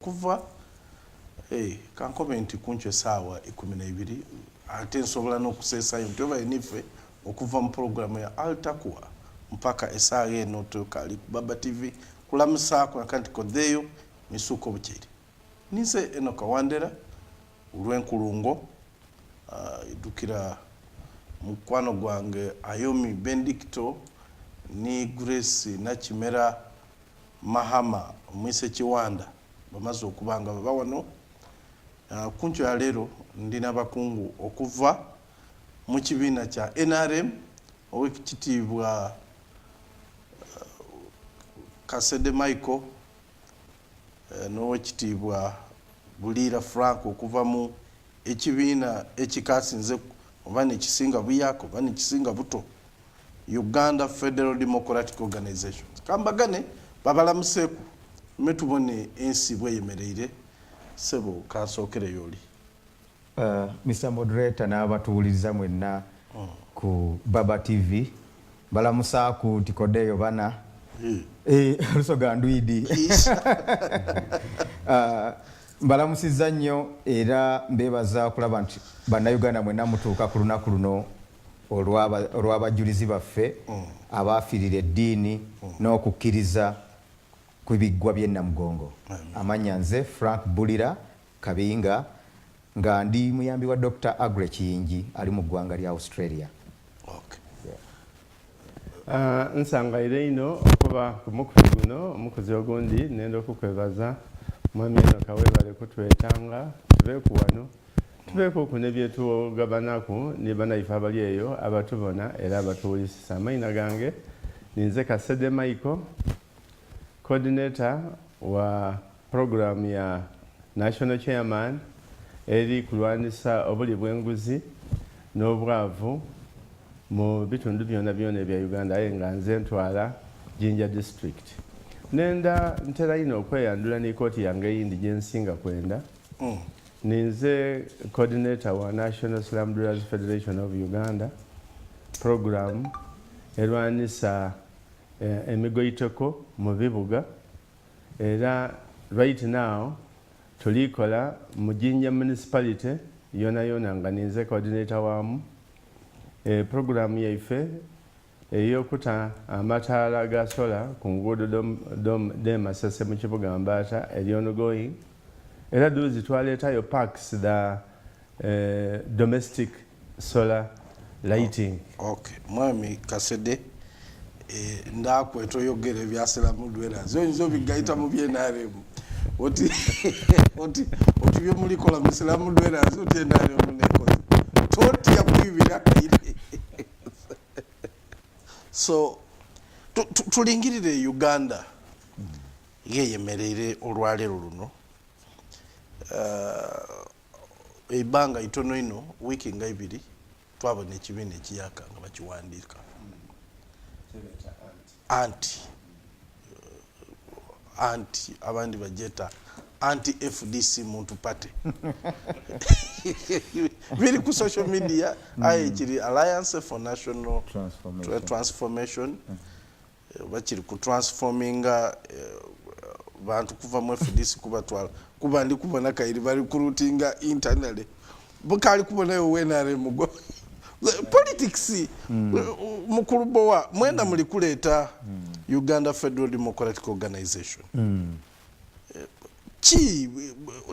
Kuva eh, kankobe nti kunkyo esaawa 12, ate nsobola n'okuseesayo nti obaire niife okuva mu pulogulaamu ya Al Taqwa mpaka esaawa eno tukaali ku Baba TV kulamusaaku naka nti kodheeyo misuuka obuceere. Ninze Enock Wandera olw'enkulungo idhukira mukwano gwange Ayomi Bendicto ni Grace Nakimera Mahama Mwise Kiwanda bamaze okuba nga baba wano. Kunkyo ya leero ndi n'abakungu okuva mu kibiina kya nrm, Owekitiibwa Kasede Michael n'Owekitiibwa Buliira Frank okuva mu ekibiina ekikasinze oba nekisinga buyaaka oba nekisinga buto Uganda Federal Democratic Organization. Kambagane babalamuseeku me tubone ensi bweyemereire. Ssebo kansookereyo oli. Mister Moderator n'abatuwuliriza mwenna ku Baba TV, mbalamusaaku nti kodeyo bana olusoga ndwidi. Mbalamusizza nnyo era mbeebaza okulaba nti Bannayuganda mwenna mutuuka ku lunaku luno olw'abajulizi baffe abaafiirira eddiini n'okukkiriza ku biggwa by'e Namugongo. Amannya nze Frank Bulira Kabinga nga ndi muyambi wa Dokita Aggrey Kiyingi ali mu ggwanga lya Australia. Nsangaire inho okuba ku mukutu guno. Omukuzi ogundi nenda okukwebaza Mwami Enoka webale kutwetanga tubeeku wano. Tubeekuku ne bye tugabanaku ni banaife abali eyo abatubona era abatuwulisisa. Amaina gange ninze Kasede Michael, Coordinator wa pulogulaamu ya National Chairman eri kulwanisa obulyi bw'enguzi n'obwavu mu bitundu byonabyona ebya Uganda aye nga nze ntwala Jinja District. Nenda ntera inho okweyandhula ni kooti yange eyindi gyensinga kwenda. Ninze coordinator wa National Slum Dwellers Federation of Uganda, program erwanisa emigoiteko mu bibuga era right now tuli kola mu Jinja Municipality yonayona nga ninze coordinator waamu. Program yaife ey'okuta amataala ga sola ku nguudo dh'e Masese mu kibuga Mbaata eri ongoing era dhuuzi twaleetayo parks dha domestic solar lighting. Ok mwami Kasede ndakweta oyogere ebya Slum Dwellers oyinza obigaita mu bye nrm oti oti oti byemulikola mu Slum Dwellers oti nrm nekoze totya kwibira kaire. So tulingirire Uganda gheyemereire olwaleero luno. Eibanga itono inho, wiiki nga ibiri, twabona ekibiina ekiyaka nga bakiwandiika anti anti abandi bagyeta anti FDC Muntu Party. Biri ku social media aye kiri Alliance for National Transformation, Transformation. Oba kiri ku transforminga bantu kuva mu FDC kubatwala kuba ndi kubona kairi bali recruitinga internally bukali kubonayo NRM gwo politics. Mukulu bowa mwena muli kuleeta Uganda Federal Democratic Organization ki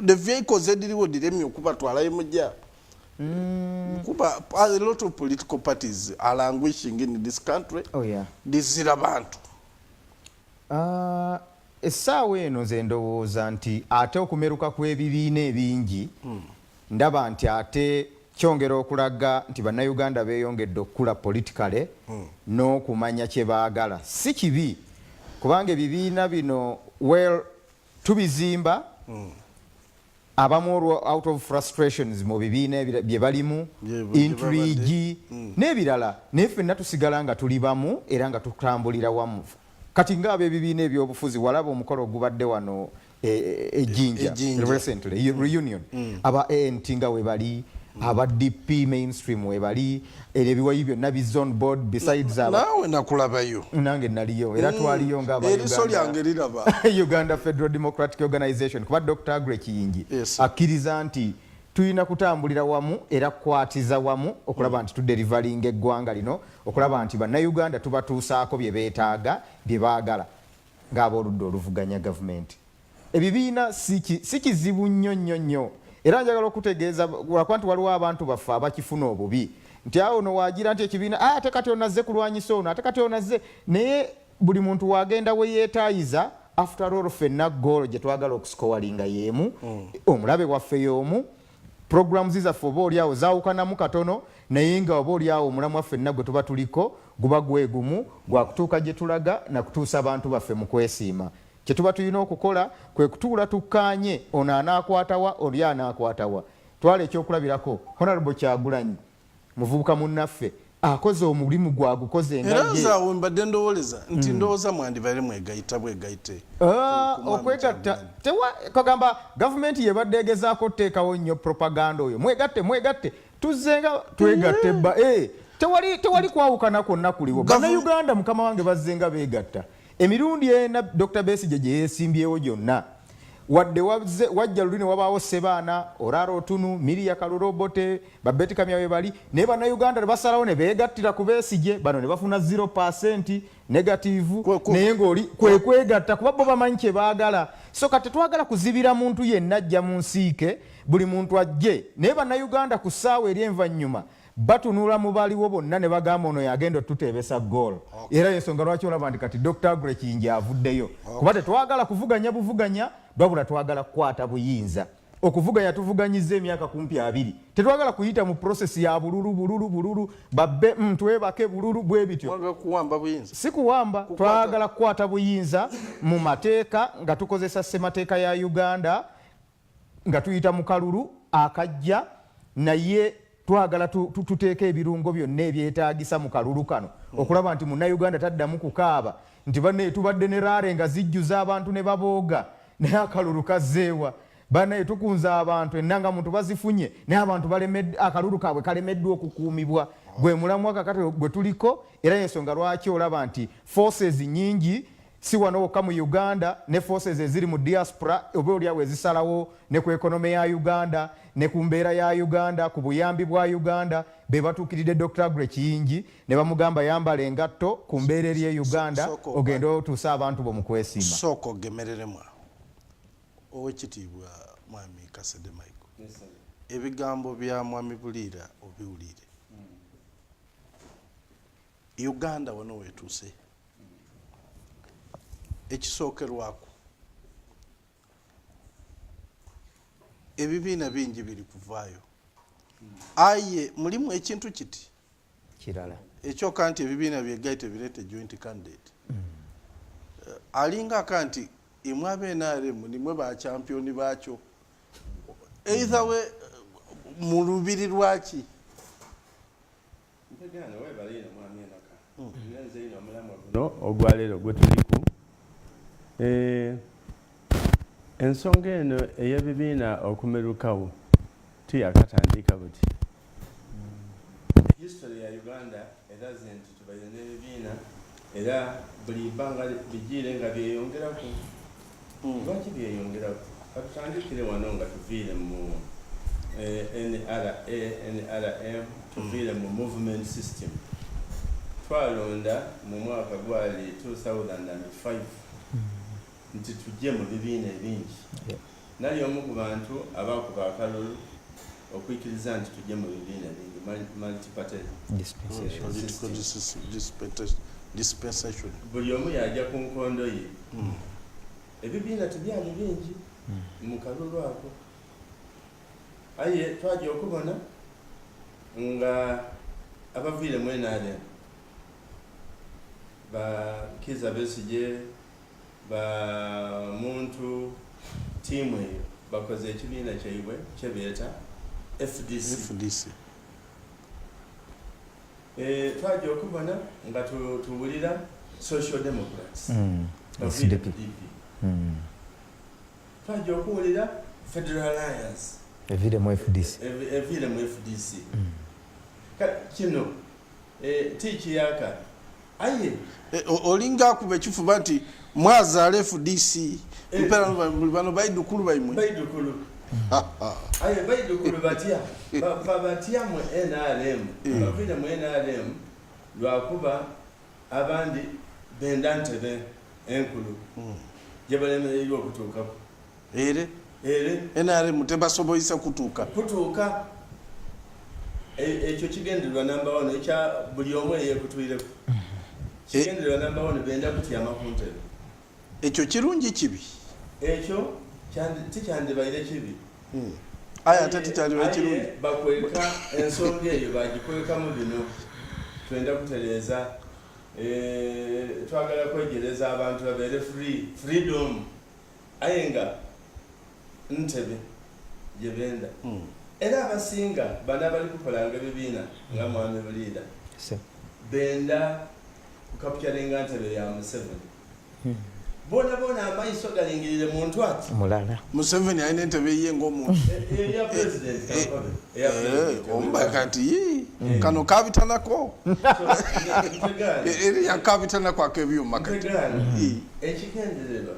the vehicles ediriwo diremye okubatwalayo mujja kuba a lot of political parties are languishing in this country. Dizira bantu. Essaawa eno nze ndowooza nti ate okumeruka kw'ebibiina ebingi ndaba nti ate kyongera okulaga nti Bannayuganda beeyongedde okukula politically n'okumanya kye baagala. Si kibi kubanga ebibiina bino, well, tubizimba abamu olwo out of frustrations mu bibiina bye balimu, intrigue n'ebirala, naye ffenna tusigala nga tuli bamu era nga tutambulira wamu. Kati ng'abebibiina ebyobufuzi, walaba omukolo ogubadde wano e Jinja recently, reunion, aba ANT nga we bali. Aba DP mainstream webali, era ebiwayi byonna bizze on board besides aba. Naawe nakulabayo. Nange naliyo era twaliyo nga aba Eriso Uganda, lyange liraba. Uganda Federal Democratic Organization kuba Dokita Aggrey Kiyingi Yes. akkiriza nti tulina kutambulira wamu era kukwatiza wamu okulaba nti tuderivalinga eggwanga lino okulaba nti bannayuganda tubatuusaako bye beetaaga bye baagala ng'abooludda oluvuganya gavumenti. Ebibiina si kizibu nnyo nnyo nnyo era njagala okutegeeza lwakuba nti waliwo abantu baffe abakifuna obubi nti awo no waagira nti ekibiina ah, ate kati ono azze kulwanyisa ono ate kati ono azze naye buli muntu waagenda we yeetaayiza after all ffenna goolo gye twagala okusikowalinga y'emu omulabe waffe y'omu programs zaffe oba oli awo zaawukanamu katono naye nga oba oli awo omulamwa ffenna gwe tuba tuliko guba gwegumu gwakutuuka gye tulaga na kutuusa bantu baffe mu kwesiima. Kye tuba tulina okukola kwe kutuula tukkaanye ono anaakwata wa oli anaakwata wa. Twala ekyokulabirako, Honourable Kyagulanyi muvubuka munnaffe akoze omulimu gwe agukoze nga Era ye. nze awo mbadde ndowoleza nti ndowooza mwandibaire mwegaita bwegaite Ah, ku mwami okwegatta Kyagulanyi. tewa kagamba gavumenti yebadde egezaako oteekawo nnyo propaganda oyo mwegatte mwegatte tuzzenga twegatte bba eh, tewali tewali kwawukana kwonna kuliwo. Bannayuganda mukama wange bazzenga beegatta. Emirundi ena Dokita Besigye gye yeesimbyewo gyonna wadde wajja luli ne wabaawo Ssebaana, Orara Otunu, Miria Kalule Obote, ba Beti Kamya we bali naye Bannayuganda ne basalawo ne beegattira ku Besigye bano ne bafuna 0 percent negative naye ng'oli kwe kwegatta kuba bo bamanyi kye baagala. So kati tetwagala kuzibira muntu yenna ajja mu nsiike, buli muntu ajje naye Bannayuganda ku ssaawa eri envannyuma Batunula mu baliwo bonna ne bagamba ono y'agenda otuteebesa goal. Era y'ensonga lwaki olaba nti kati Dokita Aggrey Kiyingi avuddeyo. Kuba tetwagala kuvuganya buvuganya wabula twagala kukwata buyinza. Okuvuganya tuvuganyizza emyaka kumpi abiri. Tetwagala kuyita mu process ya bululu bululu bululu babbe mm, twebake bululu bwe bityo. Mwagala kuwamba buyinza? Si kuwamba, twagala kukwata buyinza mu mateeka nga tukozesa ssemateeka ya Uganda nga tuyita mu kalulu akajja naye twagala tuteeke ebirungo byonna ebyetaagisa mu kalulu kano okulaba nti munnayuganda taddamu kukaaba nti bannaye tubadde ne raare nga zijjuza abantu ne babooga naye akalulu kazzeewa bannaye tukunze abantu ennanga muntu bazifunye naye abantu akalulu kaabwe kalemeddwa okukuumibwa gwe mulamwa kakati gwe tuliko era yensonga lwaki olaba nti forces nyingi Si wano wokka mu Uganda, ne forces eziri mu diaspora oba olyawo ezisalawo ne ku economy ya Uganda, ne ku mbeera ya Uganda, ku buyambi bwa Uganda, be batuukiridde Dokita Aggrey Kiyingi ne bamugamba yambala engatto ku mbeera eri e Uganda ogende otuuse abantu bo mu kwesiima. Sooka ogemereremu awo. Owekitiibwa Mwami Kasede Michael, ebigambo bya Mwami Buliira obiwuliire. Uganda wano wetuuse ekisookerwaku ebibiina bingi biri kuvaayo aye mulimu ekintu kiti kirala ekyoka nti ebibiina byegaite bireete joint candidate mm. Eh, alinga aka nti imwe abe nrm nimwe ba champion bakyo either way mu lubiri lwaki Mpegaano webale inho Mwami Enoka. Nhenze inho omulamwa guno ogwaleero gwetuliku. Eeh ensonga eno ey'ebibiina okumerukagho tiyakatandika buti. History ya Uganda eraze nti tubaire n'ebibiina era buli ibbanga bijiire nga byeyongeraku. Lwaki byeyongeraku? Katutandikire wano nga tuviire mu NRA, nrm, tuviire mu movement system. Twalonda mu mwaka gwali 2005 nti tuje mu bibiina ebingi. Nali omu ku bantu abaakuba akalulu okwikiriza nti tuje mu bibiina ebingi, multi-party system. Dispensation. Buli omu yaaja ku nkondo ye. Ebibiina tibyali bingi mu kalulu ako. Aye twaja okubona nga abaviire mu nrm, ba Kiiza Besigye, ba Muntu, tiimu eyo bakoze ekibiina kyaibwe kyebeeta fdc. Fdc. Twaja okubona nga tuwulira Social Democrats baviire ku DP. Twaja okuwulira Federal Alliance. Eviire mu fdc. Eviire mu fdc. Kale kino ti kiyaaka aye. Olinga akuba ekifuba nti mwazaala fdc mpera muli bano baidhukulu baimwe. Baidhukulu. Aye baidhukulu batya? Bava batya mu nrm? Baviire mu nrm lwakuba abandi benda ntebe enkulu gyebalemereirwa okutuukaku. Ere Ere. Nrm tebasoboisa kutuuka. Kutuuka. Ekyo kigendererwa namba wani ekya buli omu eyekutwireku. Kigendererwa namba wani benda kutyama ku ntebe. Ekyo kirungi kibi? Ekyo tikyandibaire kibi. Aye ate tikyandibaire kirungi. Aye bakweka ensonga eyo bagikwekamu bino, Twenda kutereeza, twagala kwegereza abantu babeere free, freedom. Aye nga ntebe gye benda. Era abasinga bano abali kukolanga ebibiina nga Mwami Buliira benda kukapukyaringa ntebe ya Museveni. Boonaboona amaiso galingiriire muntu ati. Mulala. Museveni alina entebe eyiye ng'omuntu. Eya Pulezidenti kankobe. Eya Pulezidenti. Omuba kati yii kano kabitanako. Eriya kabitanako ak'ebyuma kati. Ntegaana ekigendererwa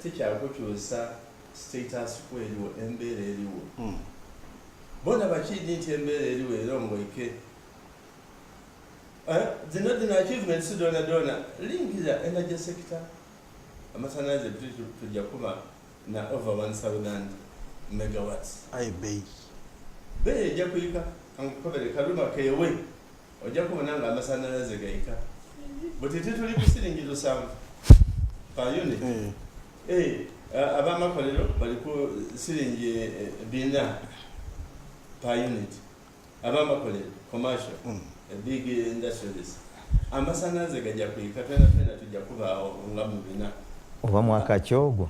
Ti kya kukyusa status quo eriwo, embeera eriwo. Boona bakiidhi nti embeera eriwo erongoike. Dhino dhino achievements dhoonadhoona, lingirira energy sector, amasanhalaze buti tuja kuba na over 1000 megawatts. Aye bbeeyi? Bbeeyi eja kwika. Kankukobere, Karuma keewe Oja kubona nga amasanhalaze gaika. Buti tituli ku siringi lusanvu per unit. Eeh, ab'amakolero bali ku siringi bina per unit. Ab'amakolero, commercial, big industrialists. Amasanhalaze gaja kwika twenatwena tuja kuba agho nga mu bina. Oba mwaka ki ogwo?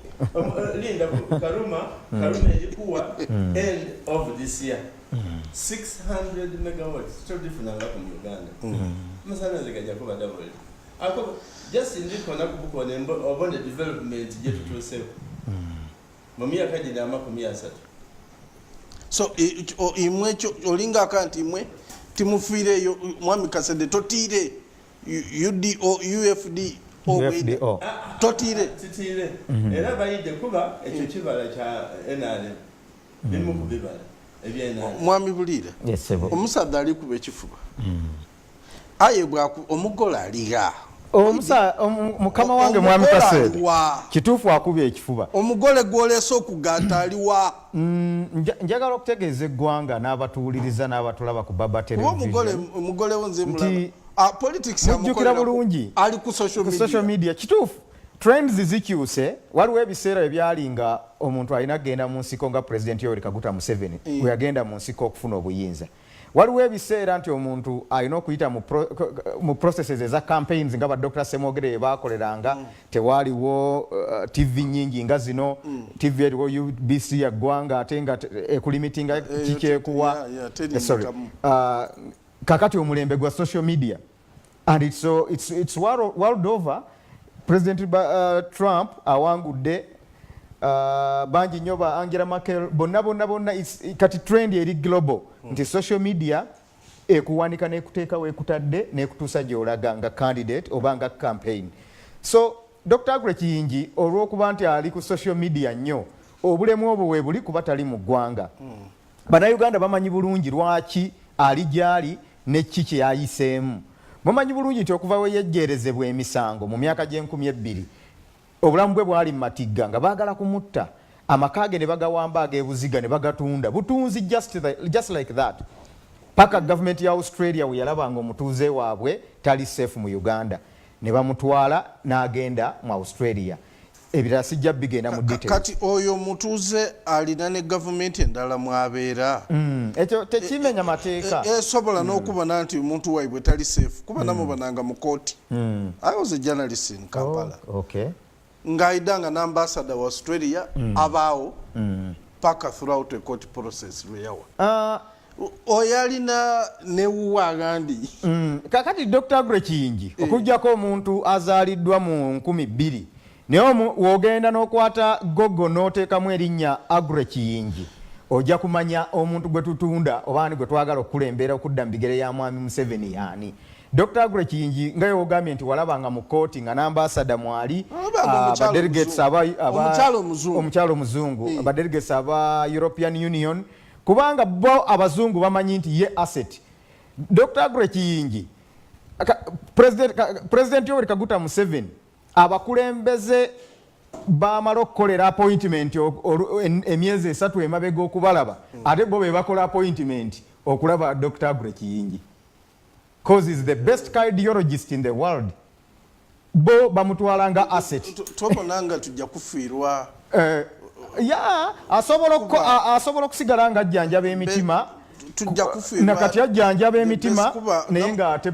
Lindaku, Karuma, Karuma eri kuwa end of this year. 600 megawatts todifunangaku mu Uganda. Amasanhalaze gaja kuba doubled. Ako just ndi kona kubukona obone development gyetutuuseku mu myaka gino 30. So imwe kyo olinga aka nti imwe timufiireyo Mwami Kasede totiire UDO, UFD UFDO. Totiire? Titiire era baidhe kuba ekyo kibala kya nrm. Bimu ku bibala eby'enhandha. Mwami Buliira, Yes ssebo. omusaadha ali kuba ekifuba aye bwa omugole ali gha? Omusa, omu, mukama wange Mwami Omugole ali Kaseede, wa? kituufu akubye ekifuba. Omugole gw'oleese okugaata ali wa? Mm, nja, njagala okutegeeza eggwanga n'abatuwuliriza n'abatulaba ku Baba Kuba omugole, Television omugole wo nze mulaba. nti Ah, politics mujjukira amukoleraku bulungi ali ku social ku social media. media. Kituufu. Trends zikyuse, waliwo ebiseera webyali nga omuntu alina kugenda mu nsiko nga President Yoweri Kaguta Museveni weyagenda mu nsiko okufuna obuyinza. Waliwo ebiseera nti omuntu alina okuyita mu, pro, mu processes eza campaigns nga ba Dr. Ssemwogerere byebakoleranga, tewaaliwo uh, TV nyingi nga zino, TV eriwo UBC ya ggwanga ate nga ekulimitinga kikyekuwa. Sorry. Kakati omulembe gwa social media and it's, so, it's, it's world, world over. President Trump awangudde bangi nnyo ba Angela Merkel bonna bonna bonna, kati trend eri global nti social media ekuwanika n'ekuteeka weekutadde n'ekutuusa gy'olaga nga candidate oba nga campaign. So Dr. Aggrey Kiyingi olw'okuba nti ali ku social media nnyo, obulemu obwo weebuli kuba tali mu ggwanga. Bannayuganda bamanyi bulungi lwaki ali gy'ali ne ki kye yayiseemu. Mumanyi bulungi nti okuva we yejjeerezebwa emisango mu myaka gy'enkumi ebbiri, obulamu bwe bwali mu matigga nga baagala kumutta, amaka ge ne bagawamba ag'e Buziga ne bagatunda butunzi just, just like that paka gavumenti ya Australia we yalaba nga omutuuze waabwe tali safe mu Uganda ne bamutwala n'agenda mu Australia. Ebirala sijja bigenda mu details. Kati oyo omutuuze alina ne gavumenti endala mwabeera? Ekyo tekimenya mateeka. Esobola n'okubona nti omuntu waibwe tali safe kuba namubonanga mu kooti. I was a journalist in Kampala. Oh, okay. Ng'aidha nga n'ambassador wa Australia abaawo paka throughout a court process lwe yawa. Oyo alina newuwe aghandi. Kakati Dokita Aggrey Kiyingi okujjako omuntu azaaliddwa mu 2000 naye wogenda n'okwata Google n'oteekamu erinnya Aggrey Kiyingi. Ojja kumanya omuntu gwe tutunda oba ani gwe twagala okukulembera okudda mu bigere ya Mwami Museveni y'ani. Dokita Aggrey Kiyingi nga wogambye nti walaba nga mu kkooti nga n'ambaasada mwali, ba delegates aba, aba, omukyala omuzungu, eh. ba delegates aba European Union, kubanga bo abazungu bamanyi nti ye asset. Dokita Aggrey Kiyingi, President, President Yoweri Kaguta Museveni abakulembeze bamala okukolera appointment emyezi esatu emabega okubalaba mm. ate bo bebakola appointment okulaba Dr. Aggrey Kiyingi cause is the best cardiologist in the world bo bamutwala nga asset tobona nga tujja kufiirwa eh, ya asobola okusigala nga ajjanjaba emitima nakati ajjanjaba emitima naye nga ate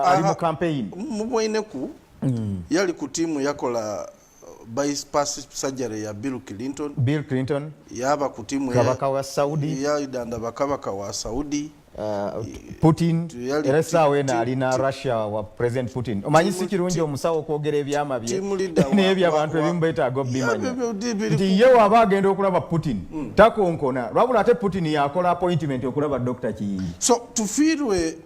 ali mu campaign mubwaineku mm. yali ku tiimu yakola uh, bypass surgery ya Bill Clinton, Bill Clinton yaba ku tiimu kabaka wa Saudi yaidanda bakabaka wa Saudi uh, Putin era essaawa eno alina Russia wa President Putin. Omanyi si kirungi omusawo okwogera ebyama bye naye ebyabantu ebimu beetaaga obimanya nti ye waba agenda okulaba Putin mm. takonkona lwabula ate Putin yakola appointment okulaba Dr. Kiyingi so tufiirwe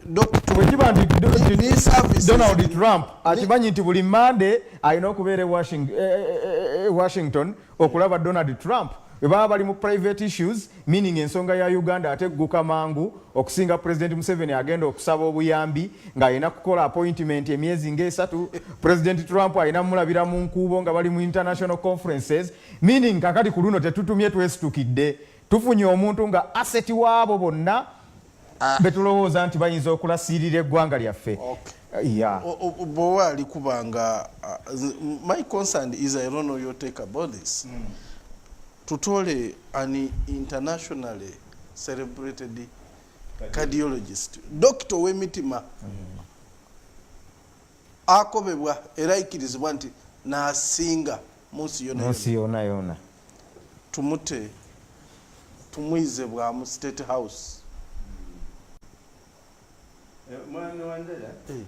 bwekiba nti Donald Trump akimanyi nti buli Monday alina okubeera e eh, eh, eh, Washington okulaba Donald Trump bwe baba bali mu private issues meaning ensonga ya Uganda ate egguka mangu okusinga President Museveni agenda okusaba obuyambi ng'alina kukola appointment emyezi ng'esatu President Trump alina mulabira mu nkuubo nga bali mu international conferences meaning kakati ku luno tetutumye twesitukidde tufunye omuntu nga asset waabo bonna ah. betulowooza nti bayinza okulasiirira eggwanga lyaffe. Yeah. Bwoba ali kubanga uh, my concern is I don't know your take about this. Mm. Tutole an internationally celebrated cardiologist, doctor w'emitima mm. akobebwa era aikirizibwa nti nasinga munsi yona munsi yona yona tumute tumwize bwa mu state house eh, mwami wandera eh.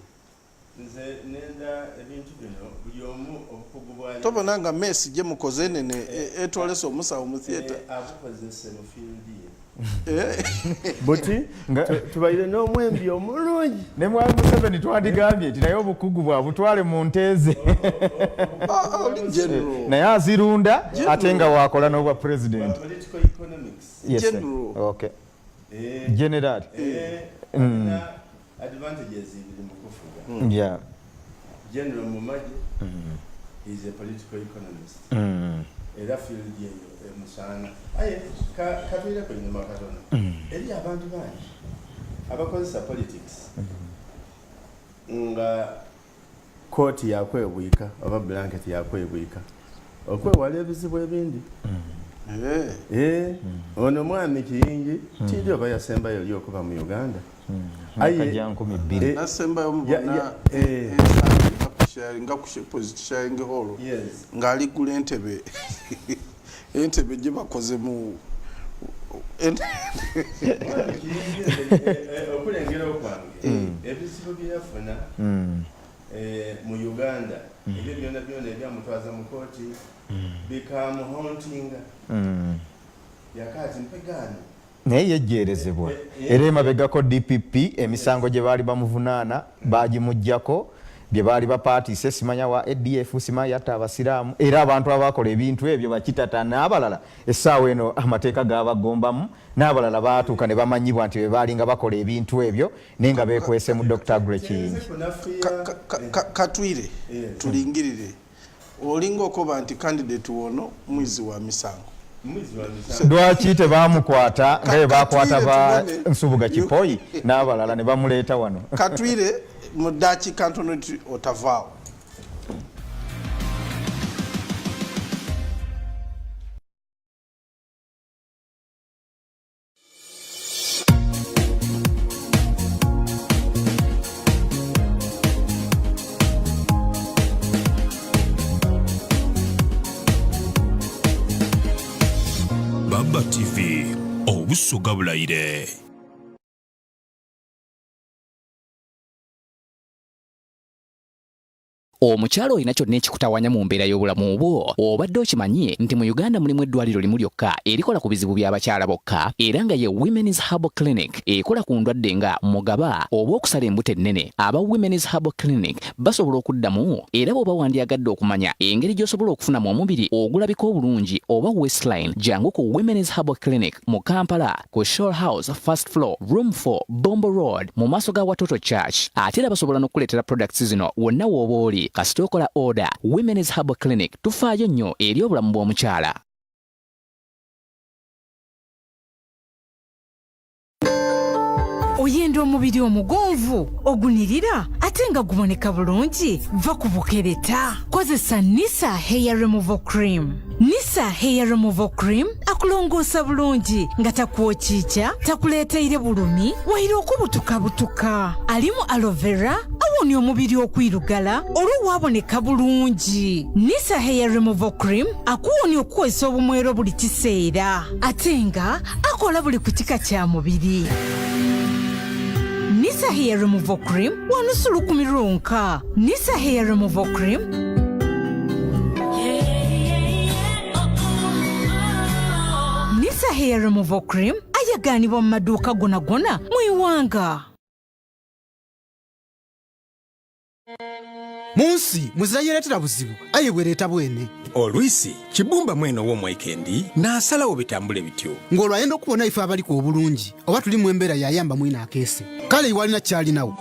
nze nenda ebintu bino buli omu obukugu bwa tobona nga mesi gye mukoze enene eh, etwolesa omusawo mu theatre abukozese mu field ye buti tubaire n'omwembi omulungi ne mwami Museveni twandigambye nti naye obukugu bwabutwale mu nte ze ah, ah, naye azirunda ate nga wakola n'obwa president eh. general eh, mm. mm. Yeah. General Mumaje mm. is a political economist era field eyo emusaana aye katwireko enyuma katono mm. eri abantu bangi abakozesa politics mm. nga kooti yakwebwika oba blanket yakwebwika okwewala ebizibu ebindi mm. Eh. Eh, ono mwami kiyingi tindi oba yasembayo oli okuba mu uganda Aye, nasembayo mubona nga sharing hall ng'aligula entebe entebe gye bakoze mu okulengera okwange mm. ebizibu byeyafuna mm. eh, mu uganda mm. ebyo byona byona ebyamutwaza mu kooti bikamuhontinga yakaati mpegaano Naye yejjeerezebwa era emabegako DPP emisango gye baali bamuvunaana baagimuggyako bye baali bapaatiise simanya wa ADF simanya yatta abasiraamu era abantu abaakola ebintu ebyo bakitata n'abalala essaawa eno amateeka gaabagombamu n'abalala baatuuka ne bamanyibwa nti be baalinga bakola ebintu ebyo naye nga beekwese mu Dokita Aggrey Kiyingi. Katwire tulingirire Olinga okoba nti candidate wono mwizi wa misango. Lwaki tebamukwata nga bwe bakwata ba Nsubuga Kipoyi n'abalala ne bamuleeta wano? Katwire mu ddakiika ntono nti otavaawo. Baba TV obusoga bulayire. Omukyala olina kyonna ekikutawaanya mu mbeera y'obulamu bwo? Obadde okimanyi nti mu Uganda mulimu eddwaliro limu lyokka erikola ku bizibu by'abakyala bokka era nga ye Women's Herbal Clinic ekola ku ndwadde nga mugaba oba okusala embuto ennene. Aba Women's Herbal Clinic basobola okuddamu era bw'oba wandyagadde okumanya engeri gy'osobola okufunamu omubiri ogulabika obulungi oba waistline jangu ku Women's Herbal Clinic mu Kampala ku Shore House first floor room 4 Bombo Road mu maaso ga Watoto Church. Ate era basobola n'okukuleetera products zino wonna w'oba oli kasita okola order. Women's Herbal Clinic tufaayo nnyo eri obulamu bw'omukyala. Oyenda omubiri omugonvu, ogunirira ate nga guboneka bulungi? Va ku bukereta. Kozesa Nisa Hair Removal Cream. Nisa Hair Removal Cream akulongoosa bulungi nga takwokiikya, takuleeteire bulumi waire okubutukabutuka. Alimu aloe vera awonia omubiri okwirugala olwo waaboneka bulungi. Nisa Hair Removal Cream akuwonia okukozesa obumwero buli kiseera ate nga akola buli ku kika kya mubiri. Nisa Hair Removal Cream wa nusu lukumi lwonka. Nisa Hair Removal Cream. Nisa Hair Removal Cream ayagaanibwa mu maduuka gonagona mu iwanga. Mu nsi muzira yeereetera buzibu, aye bwereeta bwene. Olwisi Kibumba mwene ow'omwekendi n'asalagho bitambule bityo. Ng'olwo ayenda okubona ife abaliku obulungi oba tuli mu embeera yaayamba mwine akeese. Kale iwe alina ky'alinagho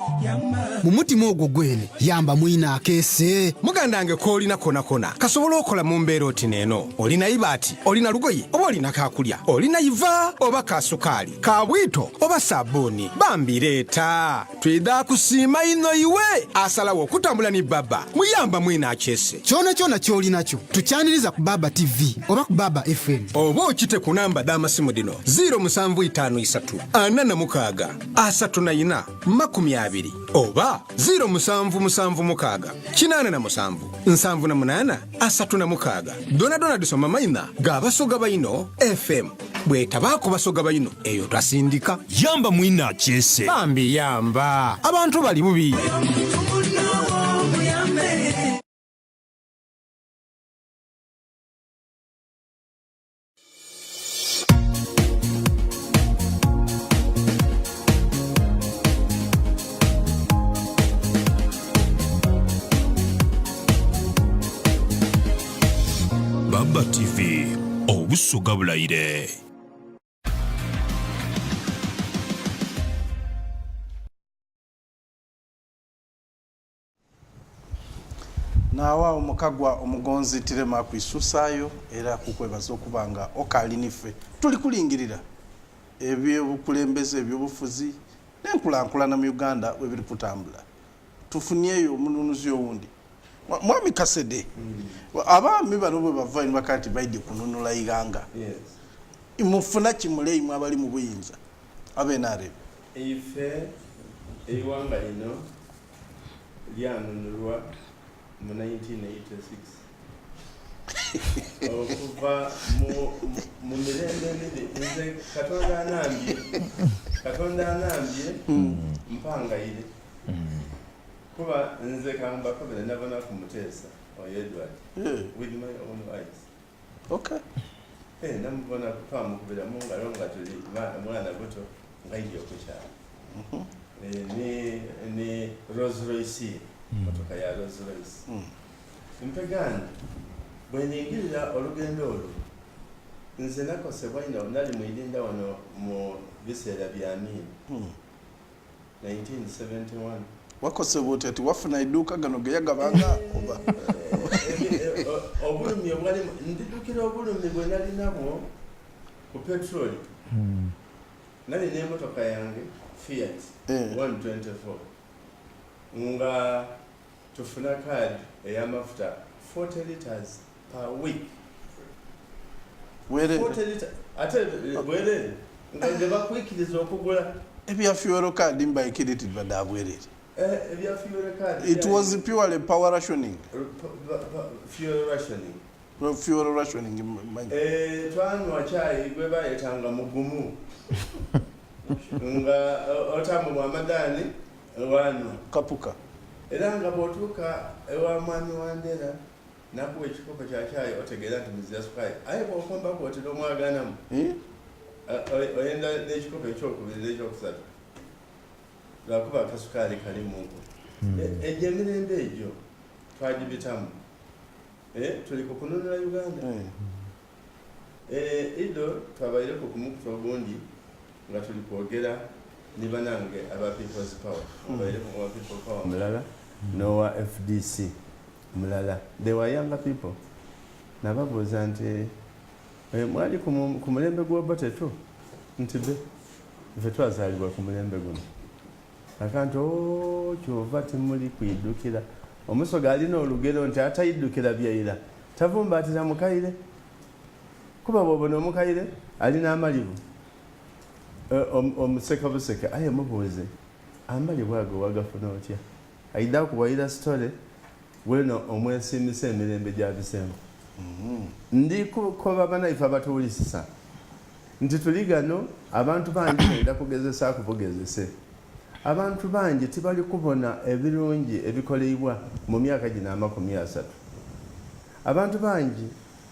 mu mutima ogwo gwene, yamba mwine akeese. Muganda wange k'olina konakona kasobola okola mu mbeera oti n'eno. Olina ibaati, olina lugoye oba olina kaakulya, olina iva oba ka sukaali, ka bwito oba saabbuuni, bambi leeta. Twidha kusiima inho iwe asalagho okutambula ni Baba. Muyamba mwine akyese. Kyonakyona ky'oli nakyo tukyaniriza ku Baba TV oba ku Baba FM. Oba okite ku namba dh'amasimu dhino, ziiro musanvu itaanu isatu ana na mukaaga asatu na ina makumi abiri oba ziiro musanvu musanvu mukaaga kinaana na musanvu nsanvu na munaana asatu na mukaaga. Dhonadhona dhisoma maina ga Basoga Baino FM. Bwetabaaku Basoga Baino eyo tasindika. Yamba mwine akyese. Bambi yamba. Abantu bali bubi. Baba TV obusoga bulayire. Naawa omukagwa omugonzi tirema kwisusaayo era kukwebaza okuba nga okaali nife. Tuli kulingirira ebyobukulembeze, ebyobufuzi n'enkulankulana mu Uganda bwebiri kutambula. Tufunieyo omununuzi owundi. Mwami Kasede, abaami bano bwe bava ni bakaba nti baidye kununula ighanga, mufuna ki mule imwe abali mu buyinza abe nrm? Ife eighanga lino lyanunulwa mu 1986 okuva mu mirembe emibi. Nze Katonda anambye, Katonda anambye mpangaire. Kuba nze kambakobere nabonaku Muteesa oyo Edward with my own eyes. Okay. Eh, namubonaku twamukubira mu ngalo nga tuli mwana buto ng'aidye okukyala. Eh, ni, ni Rolls Royce ye, motoka ya Rolls Royce. Mpegaano bwe ningirira olugendo olwo, nze nakosebwa inho, nali mu Idinda wano mu biseera bya Amin. 1971. Wakosebwa otya? Tiwafuna iduuka gano ge yagabanga oba? Obulumi obwalimu, ndidhukira obulumi bwe nali nabwo ku petroli. Nali n'emotoka yange Fiat 124 nga tufuna kaadi ey'amafuta 40 litres per week. Bwerere. 40 litres ate bwerere nga gye bakwikiriza okugula. Ebya fuel card mbaikire tibiba dha bwerere. Eh, ebya fuel card. It was purely power rationing. Fuel rationing. Fuel rationing manyi. Eh, twanwa chai gwe bayetanga mugumu. Nga otamu bwa madani wanwa. Kapuka. Era nga bw'otuuka ewa Mwami Wandera n'akuwa ekikopo kya caayi otegeera nti muzira sukaali. Aye bw'okombaku oti n'omwagaanamu, oyenda n'ekikopo ekyokubiri n'ekyokusatu lwakuba akasukaali kalimuuku. Egyo emirembe egyo twagibitamu. Tuli ku kununula Uganda. Idho twabaireku ku mukutu ogundi nga tuli kwogera ni banange aba People's Power. Twabaireku owa People Power mulala n'owa fdc mulala. They were younger people. Nababuuza nti, Mwali ku mulembe gw'Obote tu? Nti be, ife twazaalibwa ku mulembe guno. Akantu, Ooh, kyova timuli kwidhukira. Omusoga ali n'olugero nti ataidhukira byaira tavumbaatira mukaire. Kuba bw'obona omukaire ali n'amalibu omuseka buseke aye mubuuze amalibu ago wagafuna otya? Aidha kuwaira sitole weena omwesiimisa emirembe gy'abiseemu. Ndi kukoba banaife abatuwulisisa Nti tuli ghano, abantu bangi benda kugezesaaku bugezese. Abantu bangi tibali kubona ebirungi ebikoleibwa mu myaka gino amakumiasatu. Abantu bangi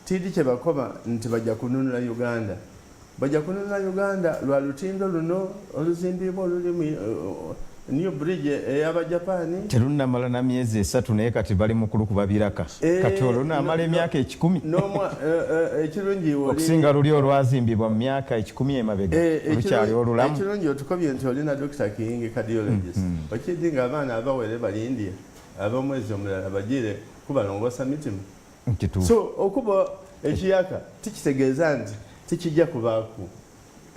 tiidhi kye bakoba nti baja kununula Uganda. Baja kununula Uganda lwa lutindo luno oluzimbiibwa oluli mu New Bridge ey'Abajapani. Terunnamala na myezi esatu naye kati bali mu kulukuba biraka. Kati olwo lunaamala emyaka ekikumi? Okusinga luli olwazimbibwa mu myaka ekikumi emabega olukyali olulamu. Ekirungi otukobye nti oli na Dokita Kiyingi cardiologist. Okiidhi nga abaana abawere bali India ab'omwezi omulala bajiire kubalongoosa mitima. So okuba ekiyaka tikitegeeza nti tikija kubaaku.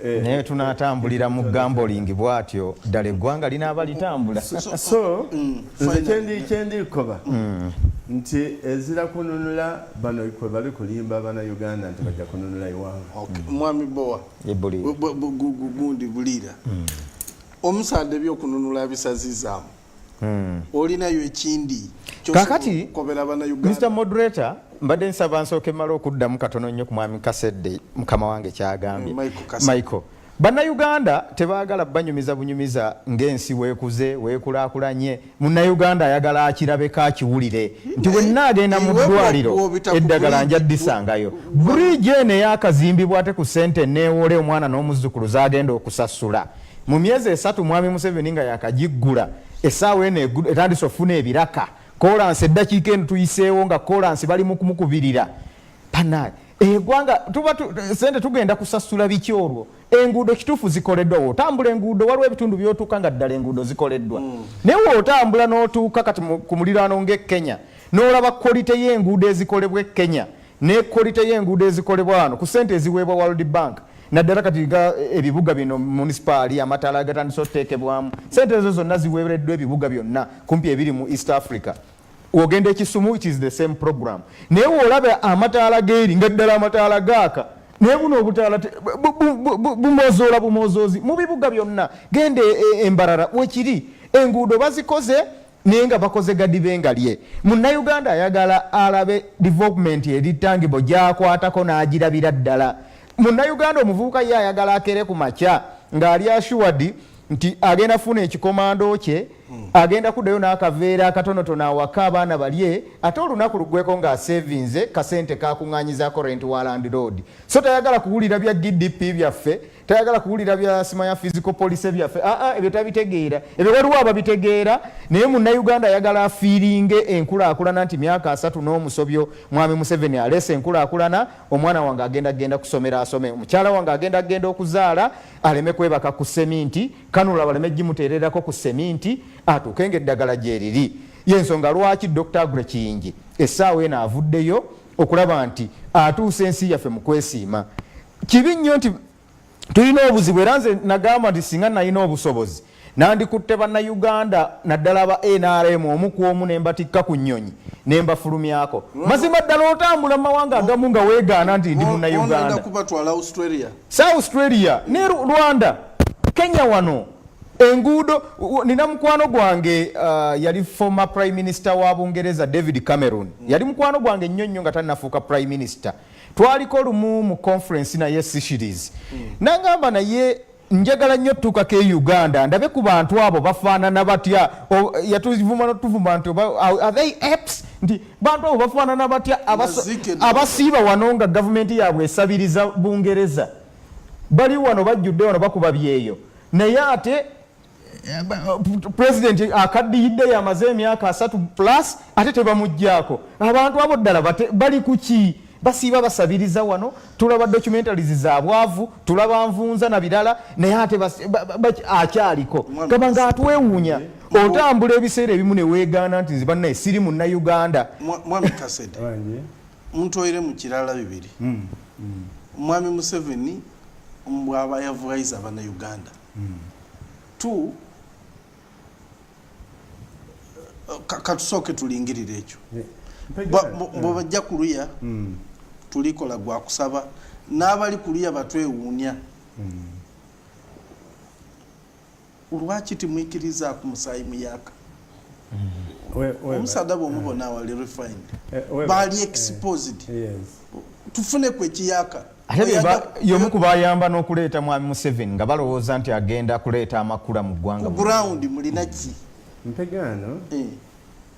Naye tunatambulira mu gambling bwatyo ddala eggwanga linaaba litambula? So nze kyendi kyendi koba nti ezira kununula bano kwebali kulimba bana Uganda nti baja kununula iwanga. Okay. Mwami Bowa gundi buliira omusaadha ebyokununula abisazizaamu olinayo ekindi Kakati kobera bana Uganda? Mister Moderator, mbadde nsaba nsooke mmale okuddamu katono nnyo ku mwami Kasedde mukama wange kyagambye. Michael. Bannayuganda tebaagala banyumiza bunyumiza ng'ensi weekuze weekulaakulanye. Munnayuganda ayagala akirabeko akiwulire nti bwe nnaagenda mu ddwaliro eddagala nja ddisangayo. Bridge eno eyakazimbibwa ate ku ssente enneewole omwana n'omuzzukulu z'agenda okusasula mu myezi esatu Mwami Museveni nga yakagiggula essaawa eno etandise okufuna ebiraka. Koolansi eddakiika eno tuyiseewo nga koolansi bali mu kumukubirira. Bannange eggwanga tuba sente tugenda kusasula biki olwo? Enguudo kituufu zikoleddwa, w'otambula enguudo waliwo ebitundu by'otuuka nga ddala enguudo zikoleddwa naye w'otambula n'otuuka kati ku muliraano ng'e Kenya n'olaba quality y'enguudo ezikolebwa e Kenya ne quality y'enguudo ezikolebwa wano ku ssente eziweebwa World Bank naddala kati nga ebibuga bino munisipaali amataala agatandise otuteekebwamu ssente ezo zonna ziweereddwa ebibuga byonna kumpi ebiri mu East Africa. Wogenda e Kisumu it is the same program naye w'olaba amataala g'eri nga ddala amataala gaaka naye buno obutaala bumozoola bumozoozi mu bibuga byonna. Genda e, e, e Mbarara wekiri enguudo bazikoze naye nga bakoze gadibe nga lye. Munnayuganda ayagala alabe development eri tangible gy'akwatako n'agirabira ddala. Munnayuganda omuvubuka ye ayagala akere ku makya ng'ali assured nti agenda kufuna ekikomando kye, agenda kuddayo n'akaveera akatonotono awaka abaana balye ate olunaku luggweko ng'asevinze kasente k'akung'anyizaako rent wa landlord. So tayagala kuwulira bya GDP byaffe Tayagala kuwulira bya simanya physical policy byaffe. Aa ah, ah, ebyo tabitegeera. Ebyo waliwo ababitegeera naye munnayuganda ayagala afiiringe enkulaakulana nti myaka asatu n'omusobyo mwami Museveni aleese enkulaakulana, omwana wange agenda genda kusomera asome, omukyala wange agenda genda okuzaala aleme kwebaka ku seminti, kanula baleme gimuteererako ku seminti, atuuke ng'eddagala gyeriri. Y'ensonga lwaki Dokita Aggrey Kiyingi essaawa eno avuddeyo okulaba nti atuusa ensi yaffe mu kwesiima. Kibi nnyo nti tulina obuzibu era nze nagamba nti singa nalina obusobozi nandikutte bannayuganda naddala aba nrm omu ku omu ne mbatikka ku nnyonyi ne mbafulumyako. Mazima ddala otambula mu mawanga agamu nga weegaana nti ndi munnayuganda. Si Australia ne Rwanda, Kenya wano enguudo. Nina mukwano gwange uh, yali former prime minister wa Bungereza David Cameron. Yali mukwano gwange nnyo nnyo nga tannafuuka prime minister. Twaliko lumu mu conference naye Seychelles. Nangamba naye Njagala nnyo otutuukako e Uganda ndabe ku bantu abo bafaanana batya. Yatuvuma notuvuma nti oba are they apes? Nti bantu abo bafaanana batya abasiiba wano nga gavumenti yaabwe esabiriza Bungereza. Bali wano bajjudde wano bakuba byeyo naye ate President akaddiyidde yamaze emyaka asatu plus ate tebamuggyako. Abantu abo ddala bali kuki? Basiiba basabiriza wano, tulaba documentaries za bwavu, tulaba nvunza na birala naye ate akyaliko. Gamba nga atwewuunya. Otambula ebiseera ebimu ne weegaana nti nze bannaye siri Munnayuganda. Mwami Kasede, muntoire mu kirala bibiri. Mwami Museveni mbwaba yavughaiza Abannayuganda. Tu katusooke tulingirire ekyo bwebajja kuluya hmm. tulikola gwakusaba n'abali kuluya batwewuunya hmm. lwaki timwikirizaaku musaayi muyaka hmm. omusaadha bwomubona awali refined eh, baali eh, exposed tufuneku ekiyaka Ate y'omu ku baayamba n'okuleeta Mwami Museveni nga balowooza nti agenda kuleeta amakula mu ggwanga. Ku ground mulina ki? Mpegaano eh.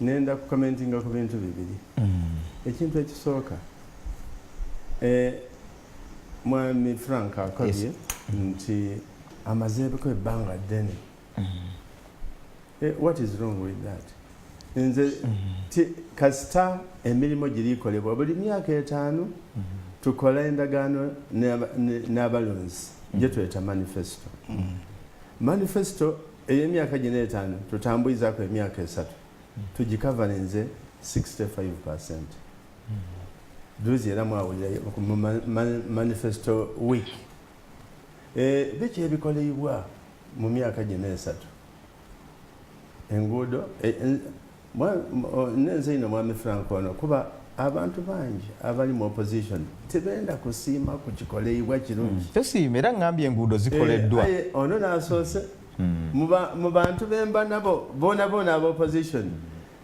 nenda kukomentinga ku bintu bibiri. Mm. Ekintu ekisooka eh, Mwami Frank akobye nti amazeebeko ebbanga ddene. Mm. Eh, what is wrong with that? Nze ti kasita emirimu girikolebwa buli myaka etaano mm. tukola endagaano n'abalonzi mm. gye tweta manifesto. Mm. Manifesto ey'emyaka gino etaano tutambulizaako emyaka esatu tugikavalinze 65 percent. Duzi era mwawulira mu manifesto week. Eh, biki ebikoleibwa mu myaka gino esatu? Enguudo eh, nenze ino mwami Frank ono kuba abantu bangi abali mu opposition tebenda kusiima ku kikoleibwa kirungi. Hmm, tosiima era ngambye enguudo zikoleddwa. Eh, ono nasoose hmm. mu bantu bemba nabo bona bona aba opposition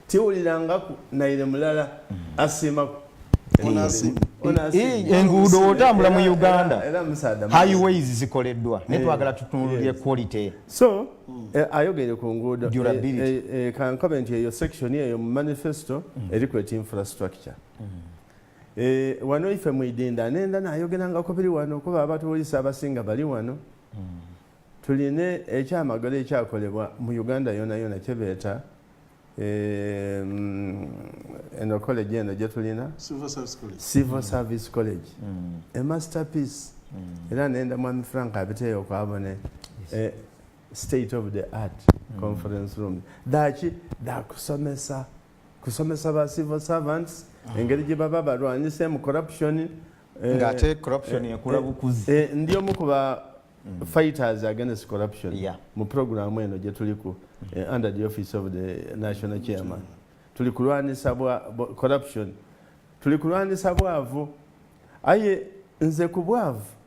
tiwulirangaku naire mulala asiimaku. Enguudo otambula mu Uganda highways zikoleddwa naye twagala tutunulire quality. So eh, ayogere ku nguudo eh, eh, kankobe nti eyo section eyo mu manifesto mm. eri kweta infrastructure mm. Wano ife mwidinda nenda nayogerangako biri wano kuba abatuwulisa abasinga bali wano mm. Tuline ekyamagero ekyakolebwa mu Uganda yona yona kyebeeta eno college eno gyetulina Civil Service College mm. a masterpiece mm. Era nenda mwami Frank abiteeyo okwabone eh, state of the art mm. conference room daki dakusomesa kusomesa ba civil servants mm. engeri gye baba balwanyisa mu corruption eh, ng'ate corruption eh, ekula bukuzi ndi omu ku ba mm. fighters against corruption yeah. mu programu eno gye tuliku mm. eh, under the office of the national chairman mm. tuli kulwanisa bwa corruption tuli kulwanisa bwavu aye nze ku bwavu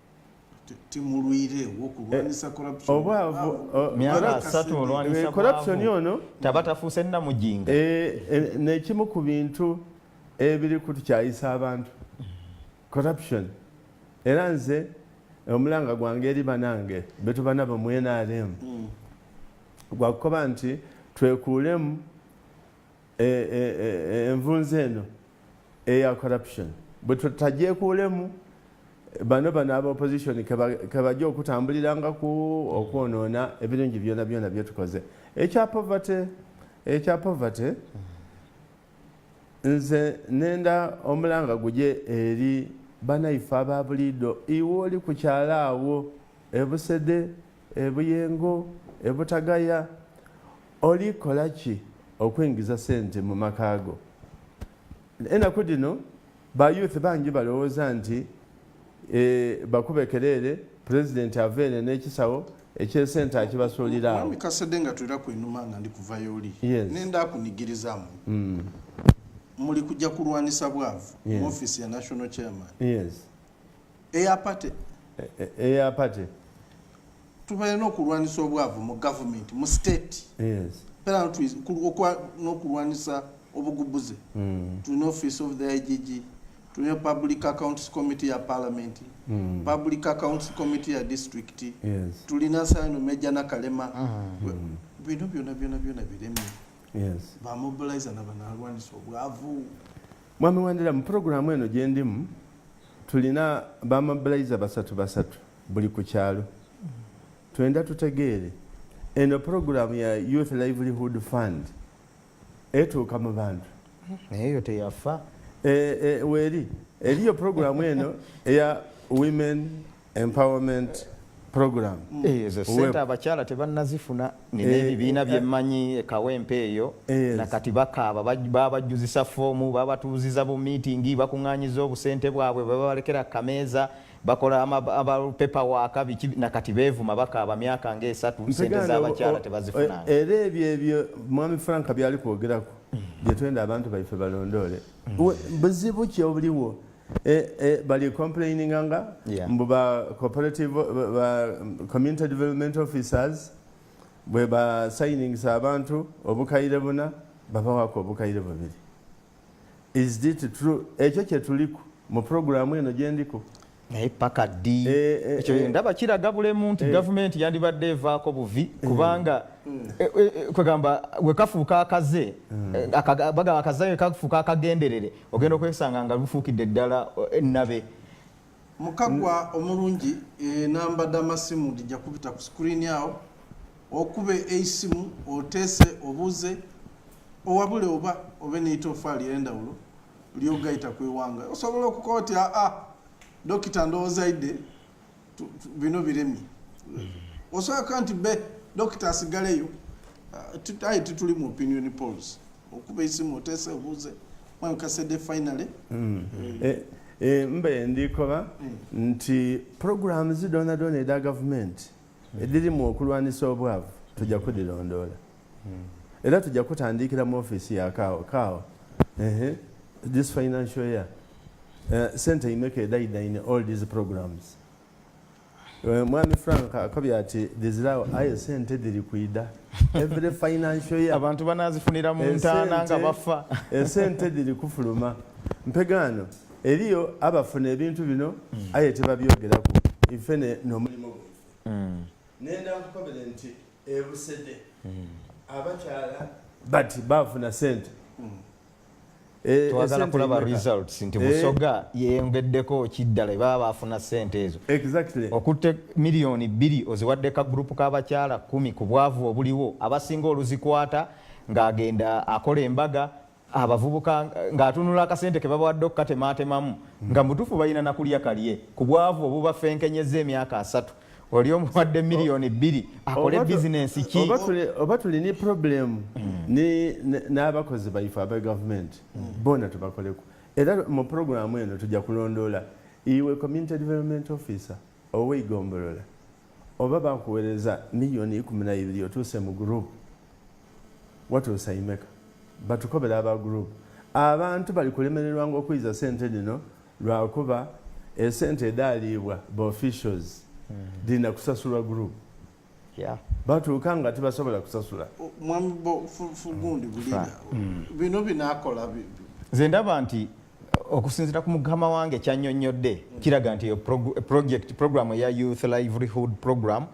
timulwire wokulwanisa eh, corruption obwavu myaka asatu olwanisa eh, corruption ono taba tafuuse namujinga eh, eh, nekimu ku bintu ebiri kutukyayisa abantu corruption era nze omulanga gwange eri banange betuba nabo mu nrm mm. gwakukoba nti twekuulemu e, e, e, envunza eno eya corruption bwe tutagyekuulemu bano bano aba opposition kebajja okutambulirangaku okwonoona ebirungi byona byona byetukoze ekya poverty ekya poverty Nze nenda omulanga guje eri banaife aba buliidho. Iwe oli ku kyalo agho e Busede, e Buyengo, e Butagaya, oli kola ki okwingiza sente mu maka go? Enaku dhino ba youth bangi balowooza nti bakube kereere Pulezidenti ave ere n'ekisawo eky'esente akibasuulira agho. Mwami Kasedde nga twiraku einhuma nga ndi kuva y'oli, nenda kunigirizamu. Muli kuja kulwanisa bwavu mu ofiisi ya National Chairman. Eya party. Eya party. Tubaire n'okulwanisa obwavu mu gavumenti, mu state. Era n'okulwanisa obugubuze. Tulina office of the IGG. Tulina Public Accounts Committee ya Parliament, Public Accounts Committee ya District, Yes. tulina sawa eno Major Nakalema. Bino byona byona byona biremye. Yes. Ba mobilizer na banalwanisa obwavu. Mwami Wandera, mu pulogulaamu eno gye ndimu tulina ba mobilizer basatu basatu buli ku kyalo. Twenda tutegeere eno pulogulaamu ya Youth Livelihood Fund etuuka mu bantu. Naye eyo teyafa. Eh, eh, weeri eriyo pulogulaamu eno eya Women Empowerment Program. Eh, ezo sente abakyala tebannazifuna. Nina ebibiina bye mmanyi e Kawempe eyo na kati bakaaba, babajjuzisa ffoomu, babatuuziza bu miitingi, bakung'aanyiza obusente bwabwe bwe babalekera ku kameeza, bakola ama paper work biki na kati beevuma bakaaba myaka ng'esatu ssente z'abakyala tebazifunanga. Era ebyo ebyo Mwami Frank by'ali kwogeraku bye twenda abantu baife balondoole. Buzibu ki obuliwo? Bali complaininga nga mbu ba cooperative, ba community development officers bwe ba signingisa abantu obukaire buna babawaku obukaire bubiri. Is it true? Ekyo kyetuliku mu program eno gyendiku. Naye paka ddi? Ekyo ndaba kiraga bulemu nti gavumenti yandibadde evaako buvi kubanga kwegamba wekafuuka akaze, bagamba akaze wekafuuka akagenderere ogenda okwesanga nga lufuukidde ddala ennabe. Mukagwa omulungi enamba dhamasimu dhija kubita ku screen agho okube eisimu oteese obuuze owabule oba obe neitofaali erendhawulo lyogaita ku ighanga. Osobola okukoba oti aa Dokita ndowooza aidhe bino biremye. Osobola okukoba nti be Dokita asigaleyo aye tituli mu opinion polls. Okuba eisimu oteese obuuze Mwami Kasedde finally. Mbe ndi koba nti programs dhoonadhoona edha gavumenti edhirimu okulwanisa obwavu tuja kudhirondoola. Era tuja kutandiikira mu ofiisi ya Kaawa. Kaawa, ehe, this financial year, sente imeka edhaidha in all these programs? Mwami Frank akobye ati dhiziragho aye sente dhiri kwidha every financial year. Abantu banaazifunira mu ntaana nga bafa. Esente dhiri kufuluma. Mpegaano eriyo abafuna ebintu bino aye tibabyogeraku. Ife n'omulimo gwaife. Nenda nkukobere nti e Busede abakyala bati baafuna sente. Twagala kulaba results nti Busoga yeyongeddeko ki ddala bwebaba baafuna ssente ezo. Exactly. Okutte miliyooni bbiri oziwadde ka group k'abakyala kkumi ku bwavu obuliwo abasinga oluzikwata ng'agenda akola embaga, abavubuka ng'atunula akasente ke babawadde okukatemaatemamu nga mubutuufu balina na kulya kalye ku bwavu obubafenkenyezza emyaka asatu. Oli omuwadde miliyooni bbiri akole bizinensi ki? Oba tuli ni pulobulemu n'abakozi baife aba gavumenti boona tubakoleku. Era mu pulogulaamu eno tuja kulondoola iwe Community Development Officer ow'eigombolola oba bakuwereza miliyooni ikuminaibiri otuuse mu gurupu watuusa imeka? Batukobere aba gurupu. Abantu bali kulemererwanga okwiza sente dhino Lwakuba esente edhaliibwa ba officials dhirina kusasulwa group. Batuuka nga tibasobola kusasula. Mwami Gundi Buliga, bino binakola? Nze ndaba nti okusinzira ku mukama wange kyanyonyodde kiraga nti eyo project program eya Youth Livelihood Program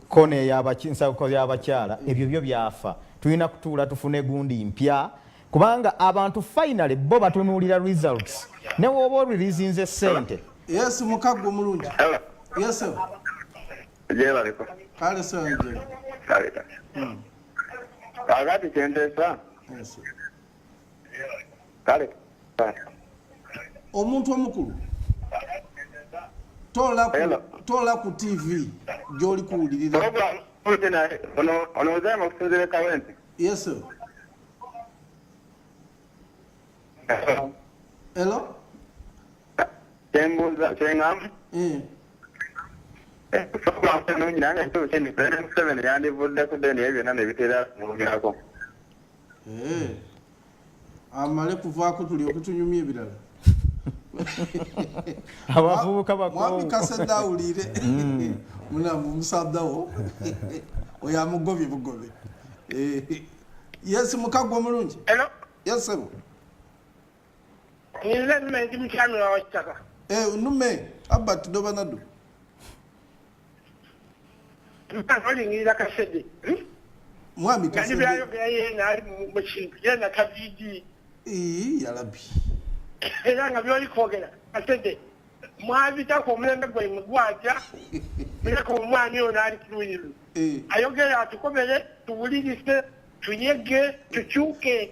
ko n'eyabansako y'abakyala ebyo byo byafa. Tulina kutuula tufune gundi mpya kubanga abantu finally bo batunuulira results ne woba oreleasinze sente. Yes mukagwa omulungi. Yes sir. Jebaleko. Kale sir nje. Kale kale. Kakati kyentesa. Yes sir. Kale. Omuntu omukulu tola ku, tola ku TV gyoli kuwulirira. Ono ono ozaima okusinzira e Kawempe. Yes sir. Hello? Kyembuuza kyengamba. Eh. Nange ekituufu kye nti President Museveni yandivuddeko then ebyo byonna ne bitera kumwogerako. Eh. Amale kuvaako tulyoke tunyumye ebirala. Abavubuka bakoowu. Mwami Kasedde awulire. Munamu omusaadha wo oyo amugobye bugobe. Eh. Yes mukagwa omulungi. Hello. Yes sebo. Ninze Nume ndi mutyami wa Wakitaka. Eh, Nume, Albert Dobanado. Mwana olingirira Kasede. Hmm? Mwami Kasede. Nga byayogera yena ali mu kintu yena tabiidi. Ii, yalabi. Era nga byoli kwogera Kasede mwabitako omulembe gwaimwe gwaja muleka omwami ono ali ku luyi luno. Eh. Ayogera atukobere tuwulirise tuyege tukyuke.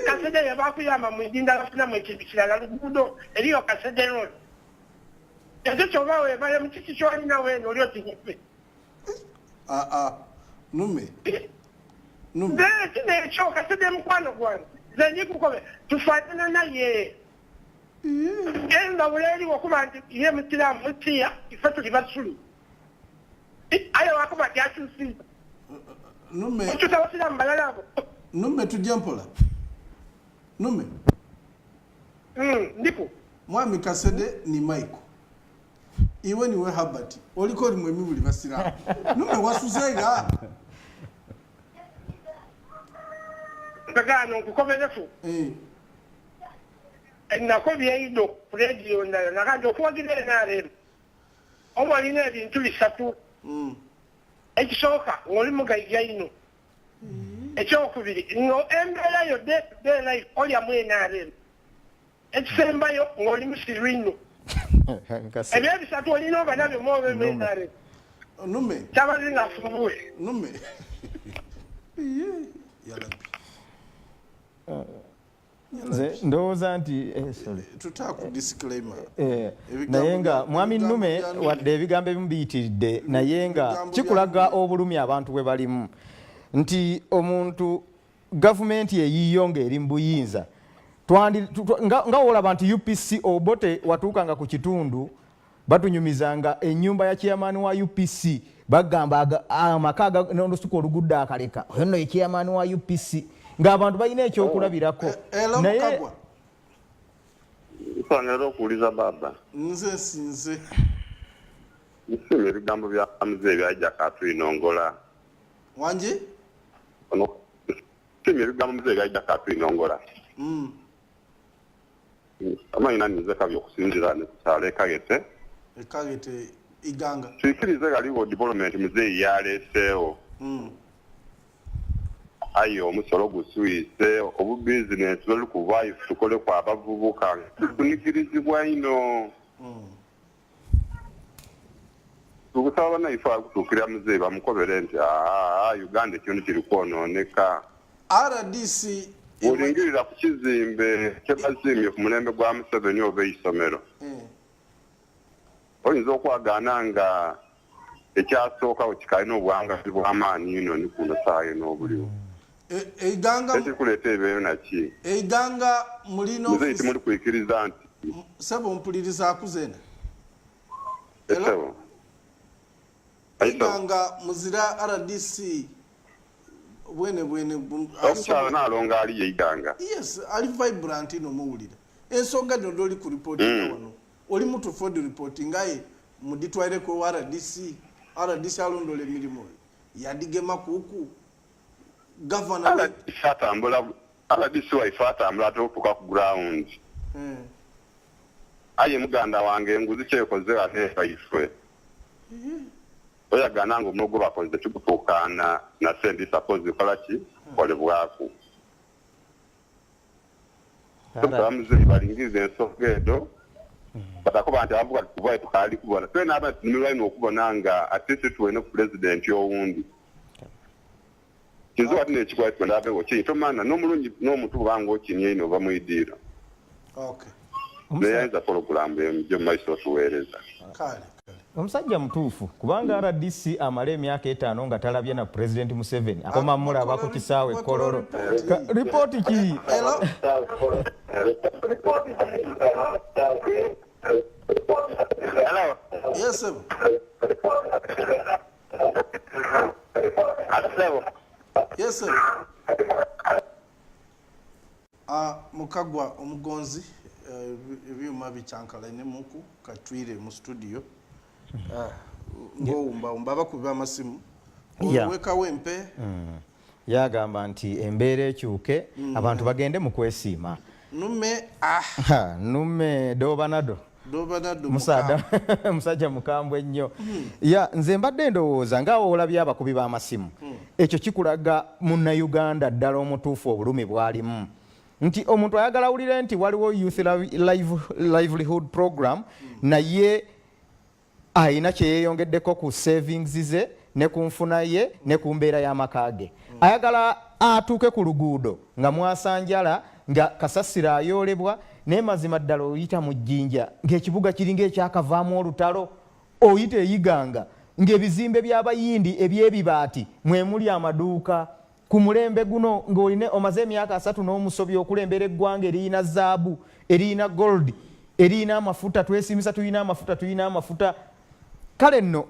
Kasede yabakuyamba mu idinda bafunamu ekintu kirala luguudo eriyo Kasede road. Ekyo kyoba webale mu kiki kyolina weeno oli otinyife. Aa ah, nume. Nume. Nze kino ekyo Kasede mukwano gwange. Nze ndi kukobe tufaanana naye. Endawulo eriwo kuba nti ye musiraamu musiya ife tuli basulu. Aye wakuba gyakyusiza. Nume. Okyusa abasiraamu balala abo. Nume tujje mpola. Nume. Mm, ndiku. Mwami Kasede ni Michael. Iwe niwe Herbert. Oliko oli mwemi buli basiraamu. Nume wasuze ga. Mpegano nkukomerefu. Eh. Nako byeido ku radio ndala nakandi okuwagira NRM. Oba olina ebintu bisatu. Ekisooka ng'oli mugaiga ino. Ekyokubiri ngo embeera yo day to day life olyamu NRM. Ekisembayo ng'oli musiru ino. Ebyo ebisatu olina oba nabyo mwobe mu NRM. Nume. Kyabazinga afubuwe. Nume. Yalabi. Nze ndowooza nti eh, sorry. Tutaaku disclaimer. Eh, naye nga mwami Nnume wadde ebigambo ebimu biyitiridde naye nga kikulaga obulumi abantu bwe balimu nti omuntu gavumenti eyiyo ng'eri mu buyinza nga wolaba nti UPC Obote watuukanga ku kitundu batunyumizanga ennyumba ya chairman wa UPC bagamba amaka n'olusuku olugudde akaleka oyo nno ye chairman wa UPC ng'abantu balina ekyokulabirako. Eh, eh, Naye Nsanira okuwuliza baba. Nze nsinze. Nsiima ebigambo bya muzeeyi byajja katwinongola. Wangi? Ono nsiima ebigambo muzeeyi byajja katwinongola. Amanyi nani nze kabi okusinzira ne kukyalo e Kagete. E Kagete Iganga. Tuikirize ghaliwo development muzeeyi yaleseewo. Aye omusolo guswise, obu business bweli kuva ife tukoleku abavubuka tunigirizibwa inho. Tukusaba banaife abo kutuukirira muzeeyi bamukobere nti aa Uganda ekintu kiri kwononeka. Rdc Bwolingirira ku kizimbe kyebazimbye ku mulembe gwa Museveni oba eisomero, oyinza okwagaana nga ekyasooka kikaalina obuwangazi bwa maani inho ni kuno saagha eno obuliwo. Eighanga Ekirikuleeta ebyo naki? Eighanga mulina Muzeeyi office. timuli kwikiriza nti. Sebo mpulirizaaku zeena. Esebo. Eighanga muzira rdc bwene bwene. Omukyala Nalongo ali ye Iganga. Yes, ali vibrant ino muwulira. Ensonga dhino dholi ku reportinga mm. wano. Oli mutufu odi reportinga aye muditwaireko ewa RDC. RDC alondola emirimo yadigema kuku. Governor RDC atambula RDC waife atambula ate okutuuka ku ground. Mm. Aye muganda wange enguzi kyekoze ghano ewaife. Oyagana nga omulimo gwebakoze tigutuukaana na sente suppose zikola ki? Kolebwaku. Tusaba muzeeyi balingirize ensonga edho batakoba nti abavubuka tukuvayo tukaali kubona. Twena abandi tunumirwa inho okubona nga at least tuboine ku pulezidenti owundi. Kizibu ati n'ekikwa twenda avewo ki tomanha n'omulungi n'omutu bwoba nga okinie inho ova mwidiiro. Neyanza pologulamu eyo muje mumaiso otuwereza. Omusajja mutuufu kubanga rdc amala emyaka etaano nga talabye na President Museveni akoma mulaba ku kisaawe e Kololo. Ripooti ki? Yes, sir. Yes, sir. Ah, mukagwa omugonzi eh, ebyuma bikyankalainemuku katwire mu studio ah, ng'owumbawumba abakubi b'amasimu Yeah. owekawempe Mm. Yagamba nti embeera ekyuke abantu bagende mu kwesiima. Nume ah. Nume dobanado. Musaada musajja mukambwe nnyo. Hmm. Ya nze mbadde ndowooza nga olabye abakubi b'amasimu. Hmm. Ekyo kikulaga munnayuganda ddala omutuufu obulumi bw'alimu. Nti omuntu ayagala awulire nti waliwo youth livelihood program hmm. naye alina kye yeeyongeddeko ku savings ze ne ku nfuna ye ne ku mbeera y'amaka ge. Ayagala atuuke ku luguudo nga mwasanjala nga kasasiro ayoolebwa naye mazima ddala oyita mu Jinja ng'ekibuga kiringa ekyakavaamu olutalo, oyita e Iganga ng'ebizimbe by'Abayindi eby'ebibaati mwe muli amaduuka Ku mulembe guno ng'olina omaze emyaka asatu n'omusobyo okulembera eggwanga eririna zaabu, eririna gold, eririna amafuta, twesiimisa tulina amafuta, tulina amafuta. Kale nno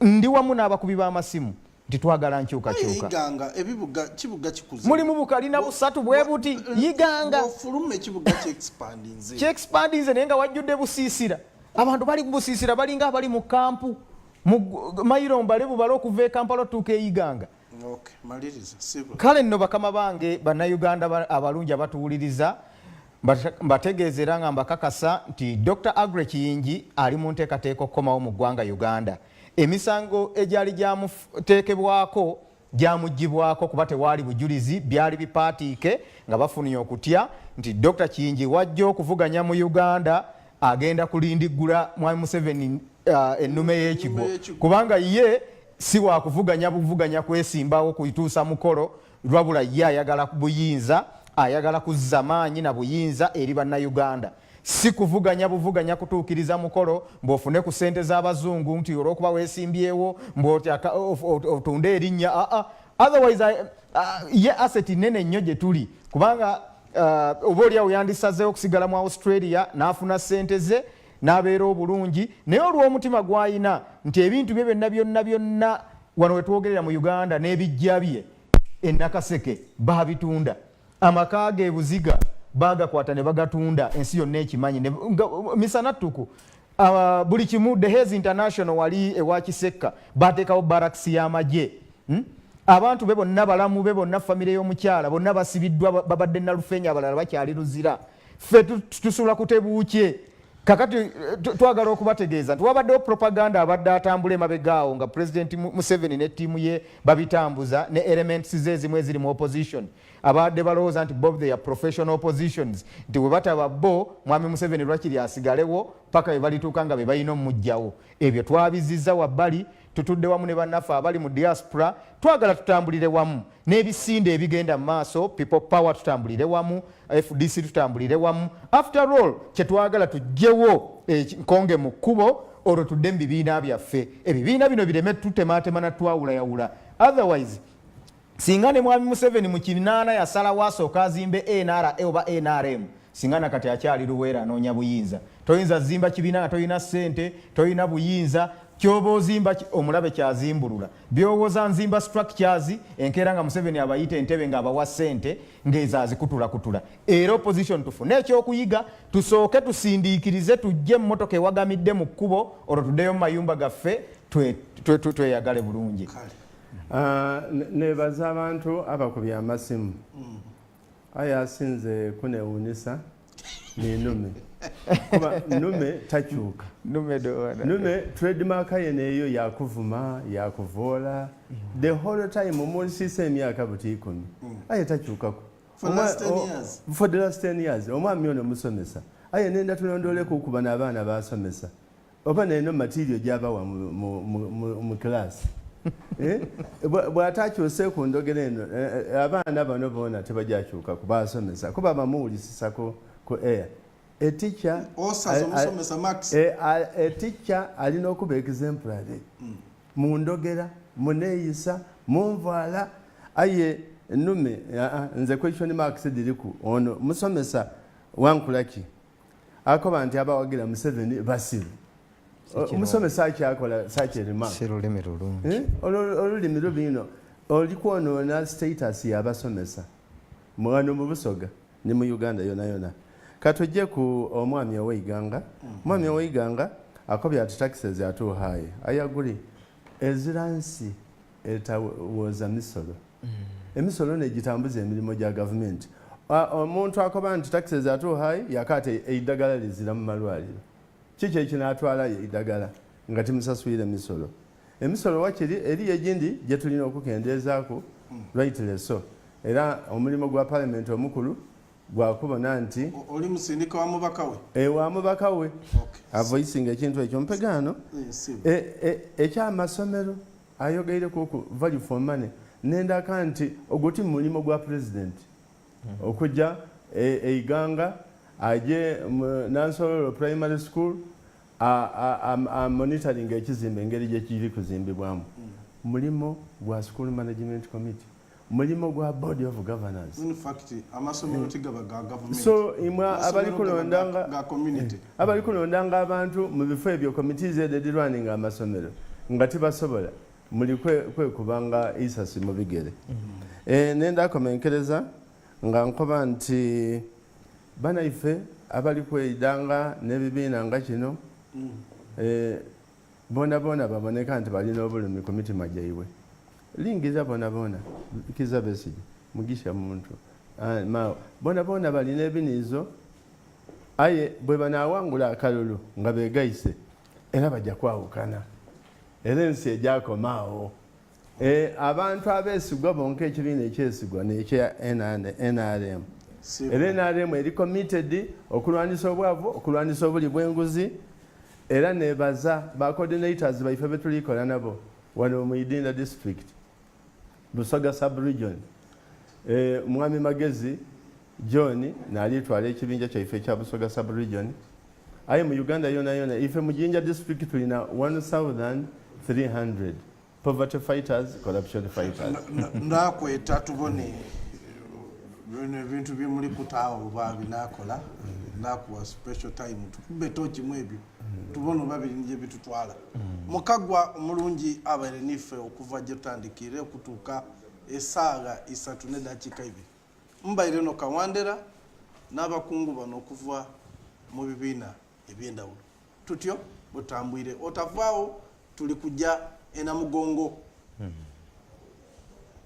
ndi wamu n'abakubi b'amasimu nti twagala nkyukakyuka. Iganga ebibuga kibuga kikuze. Mulimu bukalina busatu bwe buti Iganga. Ofuluma ekibuga kyexpandinze. Kyexpandinze naye nga wajjudde busiisira. Abantu bali ku busiisira balinga abali mu kampu. Mu mayiro mbale bubale okuva e Kampala otuuka e Iganga. Kale nno bakama bange bannayuganda abalungi abatuwuliriza mbategeeza era nga mbakakasa nti Dr. Aggrey Kiyingi ali mu nteekateeka okukomawo mu ggwanga Uganda. Emisango egyali gyamuteekebwako gyamuggyibwako kuba tewaali bujulizi, byali bipaatiike nga bafunye okutya nti Dr. Kiyingi wajja okuvuganya mu Uganda agenda kulindiggula Mwami Museveni uh, ennume y'ekigwo kubanga ye si wakuvuganya buvuganya kwesimbawo kutuusa mukolo lwabula ye ayagala buyinza ayagala kuzza maanyi na buyinza eri bannayuganda si kuvuganya buvuganya kutuukiriza mukolo mbu ofune ku ssente z'abazungu nti olw'okuba weesimbyewo mbu otunde erinnya aa otherwise ye asset nene nnyo gye tuli kubanga uh, oba oliawo yandisazeewo okusigala mu australia n'afuna ssente ze n'abeera obulungi naye olw'omutima gw'alina nti ebintu bye byonna byonna byonna wano wetwogerera mu Uganda n'ebijja bye e Nakaseke baabitunda amaka ge Buziga baagakwata ne bagatunda ensi yonna ekimanyi misana ttuku uh, buli kimu The Haze International wali ewa Kisekka bateekawo barracks y'amagye hmm? abantu be bonna balamu be bonna famire y'omukyala bonna basibiddwa babadde Nalufeenya abalala bakyali Luzira ffe tusula kutebuukye kakati eh, twagala okubategeeza nti wabaddewo propaganda abadde atambula emabega awo nga pulezidenti museveni ne ttiimu ye babitambuza ne elements ze ezimu eziri mu opposition abadde balowooza nti bob they are professional oppositions nti bwe bataba bo mwami museveni lwakiri asigalewo paka bwe balituuka nga be balina omujjawo ebyo twabizizza wabbali tutudde wamu ne bannaffe abali mu diaspora twagala tutambulire wamu n'ebisinde ebigenda mu maaso people power tutambulire wamu fdc tutambulire wamu after all kyetwagala tujjewo enkonge mu kkubo olwo tudde mu bibiina byaffe ebibiina bino bireme tutematema natwawulayawula otherwise singa ne mwami museveni mu kinaana yasalawo asooka azimbe nra oba nrm singa nakati akyali luweera anoonya buyinza toyinza zimba kibiina nga tolina ssente tolina buyinza kyoba ozimba omulabe kyazimbulula byowoza nzimba structures enkeera nga museveni abayita entebe nga abawa ssente ngaezo azikutulakutula era opposition tufune ekyokuyiga tusooke tusindiikirize tujje emmotoka ewagamidde mu kkubo olwo tuddeyo mu mayumba gaffe tweyagale bulungi ah, nebaza abantu abakubye amasimu mm. Aye asinze kunewuunisa ni Nume kuba Nume takyuka. Nume dowana. Nume trademark ye neyo yakuvuma yakuvoola the whole time omulisisa emyaka buti ikumi mm. aye takyukaku. For the last 10 years. For the last 10 years omwami ono musomesa aye nenda tulondoleku kuba n'abaana basomesa oba neno material gyabawa mu class eh? bwatakyuse ku ndogera eno eh, eh, abaana bano bona tebajakyuka kubasomesa kuba bamuwulisisa ku air etica etica alina okuba exemplary mm. mu ndogera muneyisa munvaala aye nume nze question marks diriku ono musomesa wankulaki akoba nti abawagira Museveni basiru. Omusomesa akyakola such a remark. Si lulimi lulungi. Eh? Olulimi lubi ino oli kwonoona status y'abasomesa wano mu Busoga ne mu Uganda yona yona. Katujje ku omwami ow'eiganga. Mm. Omwami ow'eiganga akobye ati taxes are too high. I agree. Ezira nsi etawooza misolo. Mm. Emisolo negitambuza emirimu gya gavumenti. Omuntu akoba nti taxes are too high yakaata eidagala lizira mu malwaliro. Kiki ekinaatwalayo eidagala nga timusaswire misolo? Emisolo wakiri eriyo egindi gyetulina okukendeezaaku rightly so. Era omulimo gwa Parliament omukulu gwa kubona nti. Oli musindike wa mubaka we? Eeh wa mubaka we. Avoicinga ekintu ekyo. Mpegaano eky'amasomero ayogeireku value for money nendaka nti ogwo ti mulimo gwa President. Okuja e Iganga aje mu Nansololo Primary School a monitoringe ekizimbe engeri gyekiri kuzimbibwamu. Mulimo gwa School Management Committee, mulimo gwa Board of Governors. In fact, amasomero tigaba ga gavumenti. So imwe abali Amasomero gaba kulondanga ga community. abali kulondanga abantu mu bifo ebyo committees edho edhirwaninga amasomero nga tibasobola Muli kwekubanga isasi mu bigere. Nenda komenkereza nga nkoba nti banaife abali kweidanga n'ebibiina nga kino boonaboona baboneka nti bali n'obulumi ku mitima gyaibwe. Lingirira boonaboona, Kizza Besigye, Mugisha Muntu, Mao, boonaboona bali n'ebiniizo aye bwebanaawangula akalulu nga begaise era baja kwawukana. Era ensi eja koma agho. E, abantu abeesigwa bonka ekibiina ekyesigwa n'ekya nrm. Era nrm eri committed okulwanisa obwavu, okulwanisa obulyi bw'enguzi era nebaza ba coordinators baife betuli kola nabo wano mu Idinda district, Busoga sub-region. E, Mwami Magezi John naali twala ekibinja kyaife ekya Busoga sub-region. Aye mu Uganda yonayona ife mu Jinja district tulina 1300 poverty fighters, corruption fighters. Ndakweta tubone bino ebintu byemuli kutaawo oba binakola ndakuwa special time tukube toki mu ebyo tubone oba biri gye bitutwala. Mukagwa omulungi abaire nife okuva gyetutandikire okutuuka esaagha isatu n'edakiika ibiri. Mbaire no Kawandera n'abakungu bano okuva mu bibiina eby'endawulo. Tutyo bwe tutambwire. Otavaagho tuli kuja e Namugongo.